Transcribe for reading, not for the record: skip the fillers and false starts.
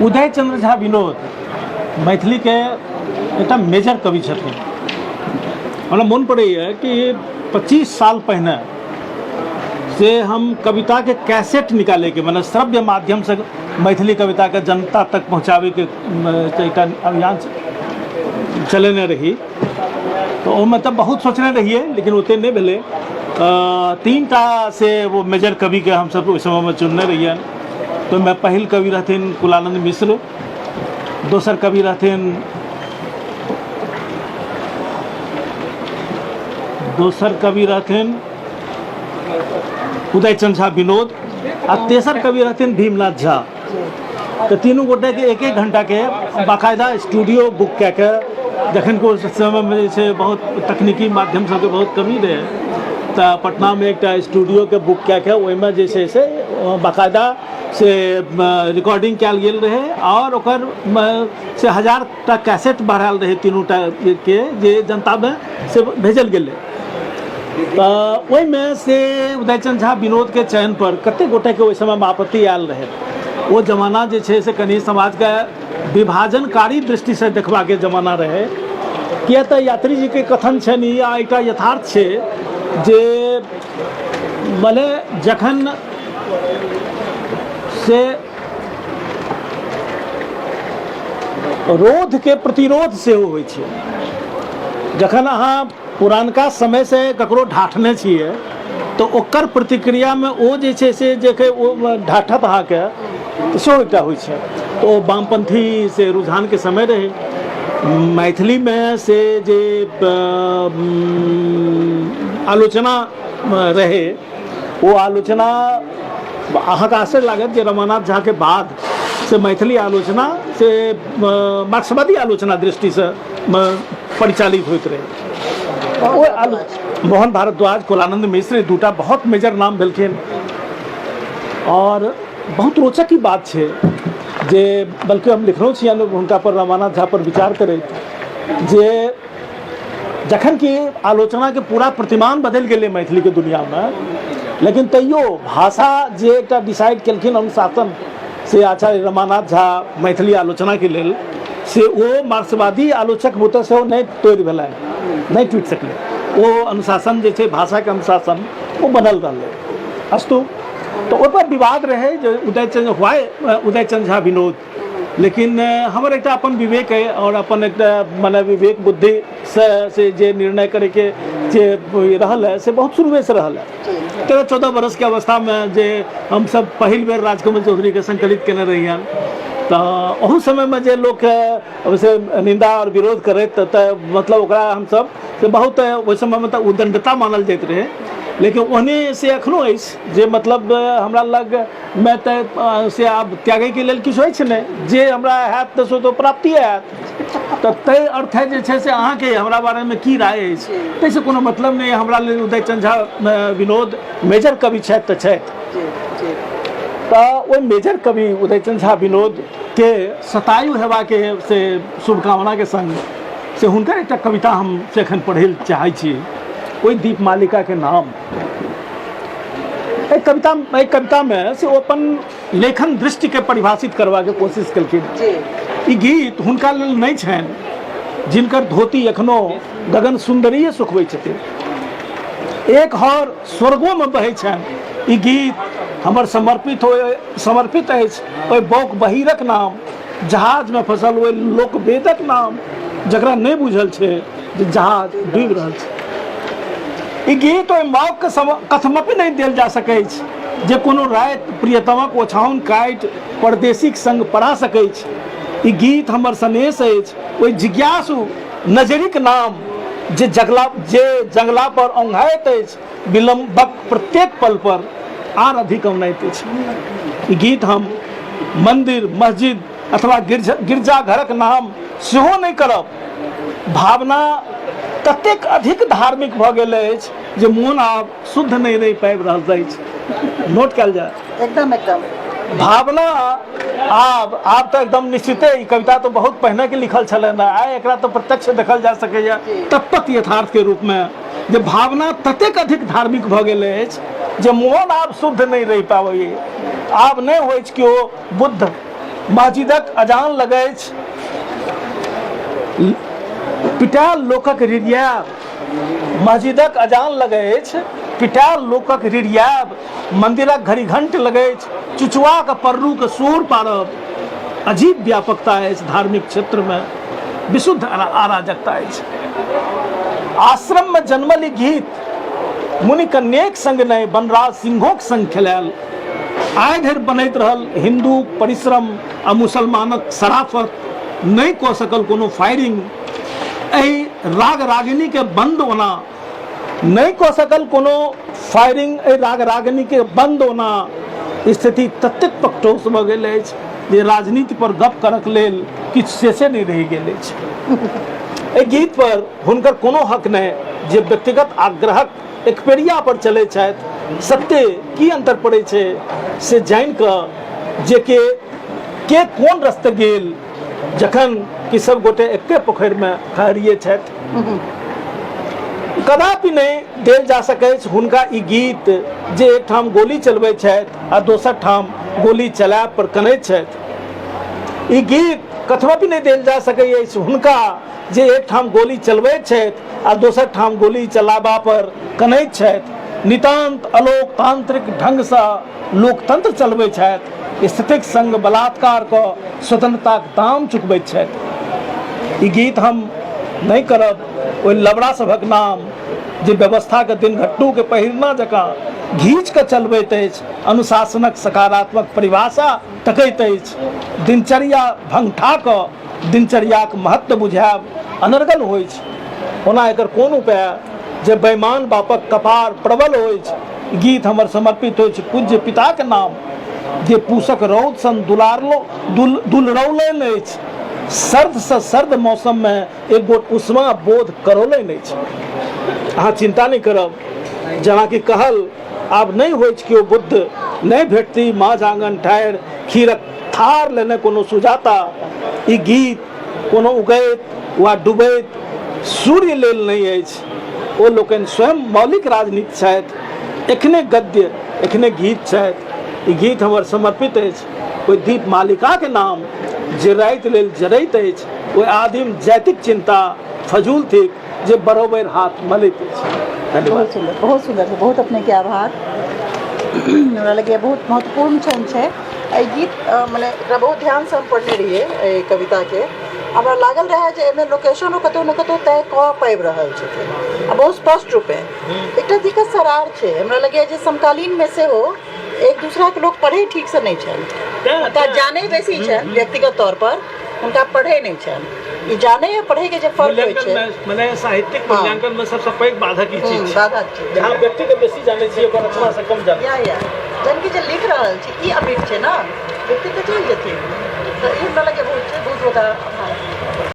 उदय चंद्र झा विनोद मैथिलीके एकटा मेजर कवि छथिन। हमरा मोन पड़ैए कि 25 साल पहिने से हम कविताके कैसेट निकालैके, मने श्रव्य माध्यमसँ मैथिली कविताके जनता तक पहुँचाबैके एकटा अभियान चलेने रही। तऽ ओहिमे तऽ बहुत सोचने रहियै, लेकिन ओते नहि भेलै। 3टा से वो मेजर कविके हमसब ओहि समयमे चुनने रहियनि। तऽ ओहिमे पहिल कवि रहथिन कुलानन्द मिश्र, दोसर कवि रहथिन दोसर कवि रहथिन उदयचंद झा विनोद, आ तेसर कवि रहथिन भीमनाथ झा। तऽ तीनू गोटेके एक एक घंटाके बाकायदा स्टूडियो बुक कए के, जखन कि ओहि समयमे जे छै बहुत तकनीकी माध्यम सबके बहुत कमी रहै, तऽ पटनामे एकटा स्टूडियोके बुक कए के ओहिमे जे छै से बाकायदा से रिकॉर्डिंग कयल गेल रहै, आओर ओकर से 1000टा कैसेट बढ़ायल रहै तीनूटा के, जे जनतामे से भेजल गेलै। तऽ ओहिमे से उदयचंद झा विनोदके चयन पर कतेक गोटेके ओहि समयमे आपत्ति आयल रहै। ओ जमाना जे छै से कनि समाजके विभाजनकारी दृष्टिसँ देखबाके जमाना रहै, किया तऽ यात्री जीके कथन छनि आ एकटा यथार्थ छै जे मने जखन से रोधके प्रतिरोध सेहो होइ छै, जखन अहाँ पुरानका समयसँ ककरो ढाठने छियै तऽ ओकर प्रतिक्रियामे ओ जे छै से जे ओ ढाठत अहाँके, तऽ सेहो एकटा होइ छै। तऽ ओ वामपन्थी से रुझानके समय रहै मैथिलीमे, से जे आलोचना रहै ओ आलोचना अहाँके आश्चर्य लागत जे रमानाथ झाके बाद से मैथिली आलोचना से मार्क्सवादी आलोचना दृष्टिसँ परिचालित होइत रहै। ओ मोहन भारद्वाज, कुलानंद मिश्र, दूटा बहुत मेजर नाम भेलखिन। और बहुत रोचक ई बात छै जे बल्कि हम लिखलो छियनि हुनका पर, रमानाथ झा पर विचार करैत, जे जखन कि आलोचनाके पूरा प्रतिमान बदलि गेलै मैथिलीके दुनिआमे, लेकिन तैयो भाषा जे एकटा डिसाइड केलखिन अनुशासन से आचार्य रमानाथ झा मैथिली आलोचनाके लेल, से ओ मार्क्सवादी आलोचक बुते सेहो नहि तोड़ि भेलनि, नहि टूटि सकलै। ओ अनुशासन जे छै, भाषाके अनुशासन, ओ बनल रहलै। अस्तु, तऽ ओहिपर विवाद रहै जे उदयचंद हुआ उदयचंद झा विनोद, लेकिन हमर एकटा अपन विवेक अइ आओर अपन एकटा मने विवेक बुद्धिसँ से जे निर्णय करैके जे रहल है से बहुत शुरुएसँ रहल है। 13-14 बरसके अवस्थामे जे हमसब पहिल बेर राजकमल चौधरीके संकलित केने रहियनि, तऽ ओहू समयमे जे लोक ओहिसँ निन्दा आओर विरोध करैत, तऽ मतलब ओकरा हमसब से बहुत ओहि समयमे तऽ उद्दंडता मानल जाइत रहै, लेकिन ओहने से एखनो अछि जे मतलब हमरा लग मे तऽ से आब त्यागैके लेल किछु अछि नहि, जे हमरा हैत तऽ से तऽ प्राप्तिए हैत। तऽ ताहि अर्थे जे छै से अहाँके हमरा बारेमे की राय अछि ताहिसँ कोनो मतलब नहि। हमरा लेल उदयचंद झा विनोद मेजर कवि छथि तऽ छथि। तऽ ओहि मेजर कवि उदयचंद झा विनोदके शतायु हेबाके से शुभकामनाके संग से हुनकर एकटा कविता हम से एखन पढ़ै लए चाहै छी, ओहि दीपमालिकाके नाम। एहि कवितामे से ओ अपन लेखन दृष्टिके परिभाषित करबाके कोशिश केलखिन। ई गीत हुनका लेल नहि छनि जिनकर धोती एखनो गगन सुन्दरीय सुखबै छथिन, एक हर स्वर्गोमे बहै छनि। ई गीत हमर समर्पित अछि ओहि बौक बहिरक नाम, जहाजमे फसल ओहि लोकवेदक नाम, जकरा नहि बुझल छै जे जहाज डूबि रहल छै। ई गीत ओहि मौकके कथमपि नहि देल जा सकैछ जे कोनो राति प्रियतमक ओछाओन काटि परदेशीक संग पड़ा सकैछ। ई गीत हमर सनेस अछि ओहि जिज्ञासु नजरिक नाम जे जंगला पर औंघाइत अछि, विलम्बक प्रत्येक पल पर आर अधिक औनाइत अछि। ई गीत हम मंदिर, मस्जिद अथवा गिरजाघरक नाम सेहो नहि करब। भावना ततेक अधिक धार्मिक भऽ गेल अछि जे मोन आब शुद्ध नहि रहि पाबि रहल अछि। नोट कयल जाय। एकदम एकदम। भावना आब तऽ एकदम निश्चिते ई कविता तऽ बहुत पहिने के लिखल छलनि, आइ एकरा तऽ प्रत्यक्ष देखल जा सकैए तत्पत यथार्थ के रूप में जे भावना ततेक अधिक धार्मिक भऽ गेल अछि जे मोन आब शुद्ध नहि रहि पाबैए। आब नहि होइ केओ बुद्ध मस्जिदक अजान लगैछ, पिटायल लोकक रिरियायब। मस्जिदक अजान लगैछ, पिटायल लोकक रिरियायब। मन्दिरक घड़ी घंट लगैछ, चुचुआक पर्रूके शोर पारब। अजीब व्यापकता अछि धार्मिक क्षेत्रमे, विशुद्ध अराजकता अछि। आश्रममे जन्मल ई गीत मुनि कन्याक संग नहि, वनराज सिंहोक संग खेलायल। आइ धरि बनैत रहल हिन्दू परिश्रम आ मुसलमानक शराफत, नहि कऽ सकल कोनो फायरिंग एहि राग रागिनीके बंद ओना, नहि कऽ सकल कोनो फायरिंग एहि राग रागिनीके बंद ओना। स्थिति ततेक पकटोस भऽ गेल अछि जे राजनीति पर गप करक लेल किछु शेषे नहि रहि गेल अछि। एहि गीत पर हुनकर कोनो हक नहि जे व्यक्तिगत आग्रहक एकपेरिया पर चलै छथि। सत्य की अंतर पड़ै छै से जानि कऽ जे के के कोन रस्ते गेल, जखन कि सब गोटे एके पोखरिमे ठहरिए छथि। कदापि नहि देल जा सकैछ हुनका ई गीत जे एकठाम गोली चलबै छथि आ दोसर ठाम गोली चलायब पर कनैत छथि। ई गीत कथमपि नहि देल जा सकै अछि हुनका जे एकठाम गोली चलबैत छथि आ दोसर ठाम गोली चलाबा पर कनैत छथि। नितान्त अलोकतांत्रिक ढंगसँ लोकतंत्र चलबै छथि, स्थितिक संग बलात्कार कऽ स्वतंत्रताक दाम चुकबैत छथि। ई गीत हम नहि करब ओहि लबड़ा सभक नाम जे व्यवस्थाके दिनघट्टूके पहिरना जकाँ घीच कऽ चलबैत अछि, अनुशासनक सकारात्मक परिभाषा तकैत अछि। दिनचर्या भंगठा कऽ दिनचर्याक महत्व बुझायब अनर्गल होइछ। ओना एकर कोन उपाय जे बेईमान बापक कपार प्रबल होइछ। गीत हमर समर्पित होइछ पूज्य पिताक नाम जे पूसक रौद सन दुलारलो दुलरौलनि अछि, सर्दसँ सर्द मौसममे एक गोट उष्मा बोध करौलनि अछि। अहाँ चिन्ता नहि करब, जेनाकि कहल आब नहि होइछ केओ बुद्ध, नहि भेटती माझ आँगन ठाढ़ि खीरक थार लेने कोनो सुजाता। ई गीत कोनो उगैत वा डूबैत सूर्य लेल नहि अछि, ओ लोकनि स्वयं मौलिक राजनीति छथि, एखने गद्य एखने गीत छथि। ई गीत हमर समर्पित अछि ओहि दीप मालिकाके नाम जे राति लेल जरैत अछि, ओहि आदिम जातिक चिन्ता फजूल थिक जे बरोबर हाथ मलैत अछि। धन्यवाद। बहुत सुंदर, बहुत सुंदर, बहुत अपने के आभार। हमरा लगैए बहुत महत्वपूर्ण क्षण छै एहि गीत, मने एकरा बहुत ध्यानसँ हम पढ़ने रहियै एहि कविताके। हमरा लागल रहए जे एहिमे लोकेशनो कतहु ने कतहु तय कऽ पाबि रहल छथिन आ बहुत स्पष्ट रूपे। एकटा दिक्कत सर आर छै, हमरा लगैए जे समकालीनमे सेहो एक दूसराके लोक पढ़ै ठीकसँ नहि छनि, हुनका जानै बेसी छनि व्यक्तिगत तौर पर, हुनका पढ़ै नहि छनि। ई जानै आ पढ़ैके जे फर्क होइ छै, मने साहित्यिक मूल्यांकन में सबसे पैघ बाधक ई चीज बाधक छै। जहाँ व्यक्ति के बेसी जानै छी ओकर रचना से कम जानै। या जहन कि जे लिख रहल छी ई अमिट छै ने, व्यक्ति तऽ चलि जेथिन। तऽ ई हमरा लगैए बहुत छै, बहुत बहुत आभार।